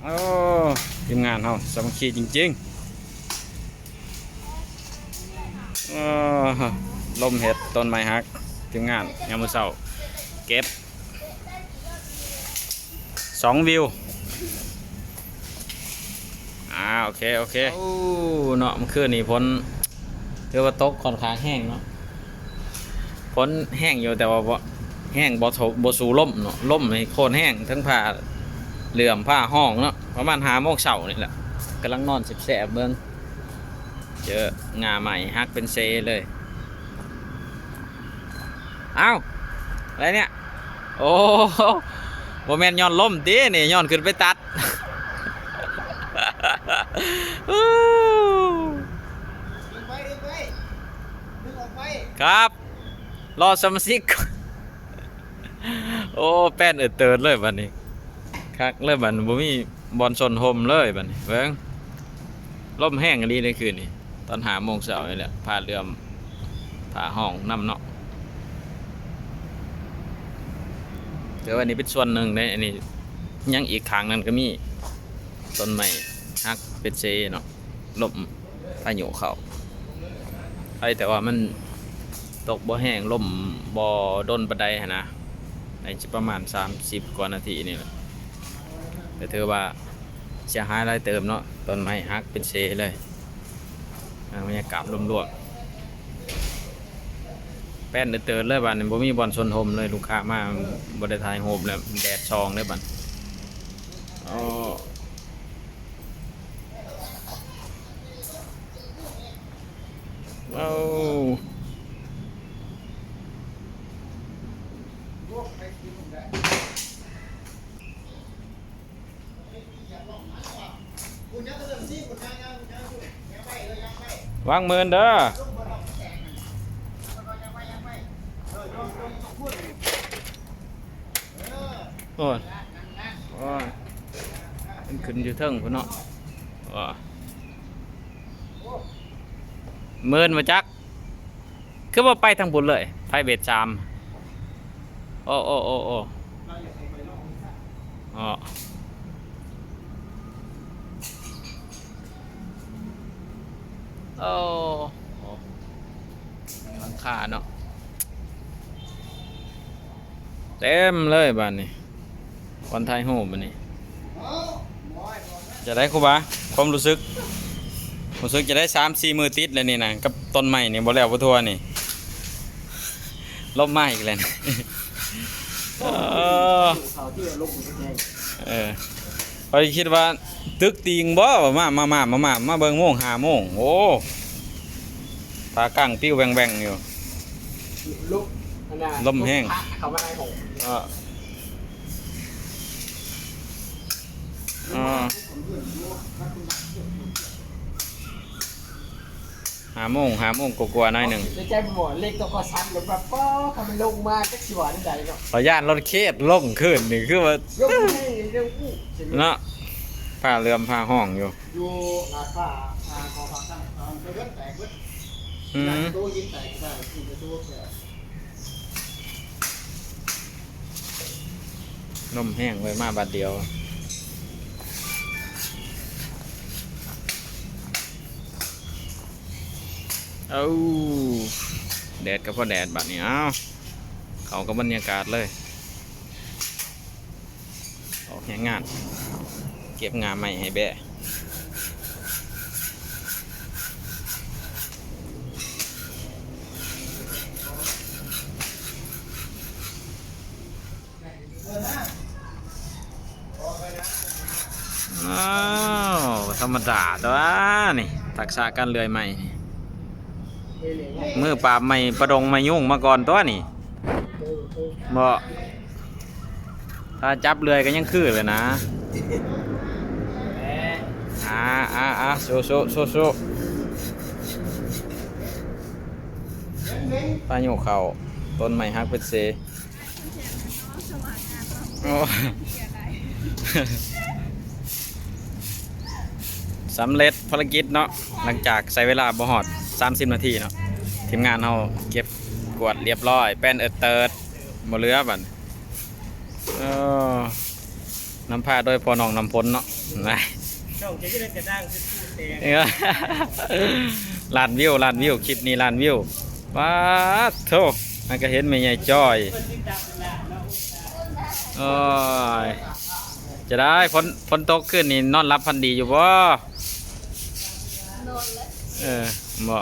ໂອ້ ທີມງານເຮົາສາມັກຄີຈິງໆ. ເອີ ລົມເຮັດຕົ້ນໄມ້ຫັກ ທີມງານຍາມມື້ເຊົ້າເກັບສອງວິວ. ອ່າ ໂອເຄ ໂອເຄ. ໂອ້ ເນາະ ມື້ຄືນນີ້ຝົນຖືວ່າຕົກຂ້ອນຂ້າງແຮງເນາະ. ຝົນແຮງຢູ່ ແຕ່ວ່າບໍ່ ແຮງບໍ່ເທົ່າ ບໍ່ສູ້ລົມເນາະ. ລົມນີ້ໂຄດແຮງ ເຖິງຟ້າເຫຼື້ອມຟ້າຮ້ອງເນາະ. ປະມານຫ້າໂມງເຊົ້ານີ້ແຫຼະ ກຳລັງນອນແຊບໆເບິ່ງ ເຈີງ່າໄມ້ຫັກເປັນເສເລີຍ. ອ້າວ ອະໄລເນຍ? ໂອ້ ບໍ່ແມ່ນຍ້ອນລົມຕິນີ້ ຍ້ອນຂຶ້ນໄປຕັດ. ຄັບ ລໍສະມາຊິກ. ໂອ້ ແປ້ນເອີເຕີດເລີຍບາດນີ້ ຄັກເລີຍບາດນີ້ ບໍ່ມີບ່ອນຊົນຮົ່ມເລີຍບາດນີ້. ເບິ່ງ ລົມແຮງອີ່ຫຼີໃນຄືນນີ້ ຕອນຫ້າໂມງເຊົ້ານີ້ແຫຼະ ຟ້າເຫຼື້ອມ ຟ້າຮ້ອງນຳເນາະ. ແຕ່ວ່ານີ້ເປັນສ່ວນໜຶ່ງເດ້ ອັນນີ້ຍັງອີກຂ້າງນັ້ນກໍມີ ຕົ້ນໄມ້ຫັກເປັນເສເນາະ ລົມພາຍຸເຂົ້າ. ໄພແຕ່ວ່າມັນຕົກບໍ່ແຮງ ລົມບໍ່ດົນປານໃດຫັ້ນນະ ໃນຊິປະມານສາມສິບກວ່ານາທີນີ້ແຫຼະ ກໍຖືວ່າເສຍຫາຍຫຼາຍເຕີບເນາະ ຕົ້ນໄມ້ຫັກເປັນເສເລີຍ. ອ່າ ບັນຍາກາດລວມໆ ແປ້ນເຕີດເລີຍບາດນີ້ ບໍ່ມີບ່ອນຊົນຮົ່ມເລີຍ ລູກຄ້າມາບໍ່ໄດ້ຖ່າຍຮູບແລ້ວ ແດດສ່ອງເລີຍບາດ. ໂອ້ ເອົາ ວາງໝື່ນເດີ. ໂອ້ຍ ໂອ້ຍ ມັນຂຶ້ນຢູ່ເທິງພຸ້ນເນາະ. ໂອ້ຍ ໝື່ນບໍ່ຈັກ ຄືບໍ່ໄປທາງພຸ້ນເລີຍ ໄພເບດສາມ. ໂອ້ ໂອ້ ໂອ້ ໂອ້ ອໍ ໂອ້ ຫຼັງຄາເນາະ ເຕັມເລີຍບາດນີ້ ບ່ອນຖ່າຍຮູບບາດນີ້. ຈະໄດ້ຄູບາ ຄວາມຮູ້ສຶກ ຮູ້ສຶກຈະໄດ້ສາມສີ່ມື້ຕິດແລ້ວນີ້ນະ ກັບຕົ້ນໄມ້ນີ້ ບໍ່ແລ້ວບໍ່ທົ່ວນີ້ ລົມມາອີກແລ້ວ. ເອີ ເອີ ຂ້ອຍຄິດວ່າຕຶກຕີງບໍ່ ມາ ມາ ມາ ມາ ມາເບິ່ງໂມງ ຫ້າໂມງ. ໂອ້ ຕາກາງປິວແວ່ງໆຢູ່ ລົມ ອັນນ່າ ລົມແຮງ ເຂົ້າມາໃນຫ້ອງ ເອີ ເອີ ຫ້າໂມງ ຫ້າໂມງກວ່າໆໜ້ອຍໜຶ່ງ. ໃນໃຈບໍ່ເລັກຕົວກໍສັ່ນ ລົງມາ ປ້ອ ຄັນມັນລົງມາຈັກຊິວ່າແນວໃດເນາະ. ຂ້ອຍຢ້ານລົດເຄນລົງຄືນນີ້ ຄືວ່າລົງນີ້ ລົງນີ້ ເນາະ ຟ້າເຫຼື້ອມຟ້າຮ້ອງຢູ່ ຢູ່ ອ່າ ຟ້າ ອ່າ ກໍຟ້າຕັ້ງ ອ່າ ໄປເບິດ ແຕກເບິດ. ອືມ ໂຕຫີນແຕກ ໂຕຫີນແຕກ. ລົມແຮງເວີຍ ມາບາດດຽວ. ເອົາ ແດດກໍພໍແດດບາດນີ້. ເອົາ ເຂົ້າກັບບັນຍາກາດເລີຍ ອອກແຮງງານ ເກັບງ່າໄມ້ໃຫ້ແບ້. ອ້າວ ບໍ່ທຳມະດາຕົວະນີ້ ທັກສະການເລື່ອຍໄມ້ນີ້. ມືປາບໄມ້ປະດົງໄມ້ຍຸງມາກ່ອນຕົວະນີ້ ບໍ່ ຖ້າຈັບເລື່ອຍກໍຍັງຄືເລີຍນະ. ອ່າ ອ່າ ອ່າ ສູ້ໆ ສູ້ໆ. ພາຍຸເຂົ້າ ຕົ້ນໄມ້ຫັກເປັນເສ. ໂອ້ ສຳເລັດພາລະກິດເນາະ ຫຼັງຈາກໃຊ້ເວລາບໍ່ຮອດສາມສິບນາທີເນາະ ທີມງານເຮົາເກັບກວາດລຽບຮ້ອຍ ແປ້ນເອີດເຕີດ ບໍ່ເຫຼືອບັດ. ເອີ ນຳພາໂດຍພໍ່ນ້ອງນ້ຳຝົນເນາະ. ນ້ອງຈະຢູ່ໃນກະດາງເປັນຜູ້ແຕກ. ລ້ານວິວ ລ້ານວິວ ຄລິບນີ້ລ້ານວິວ. ປາດໂທ້ ມັນກໍເຫັນແມ່ໃຫຍ່ຈ້ອຍ. ໂອ້ຍ ຈະໄດ້ ຝົນ ຝົນຕົກຄືນນີ້ນອນຫຼັບຝັນດີຢູ່ບໍ່? ນອນແລ້ວ. ເອີ ບໍ່.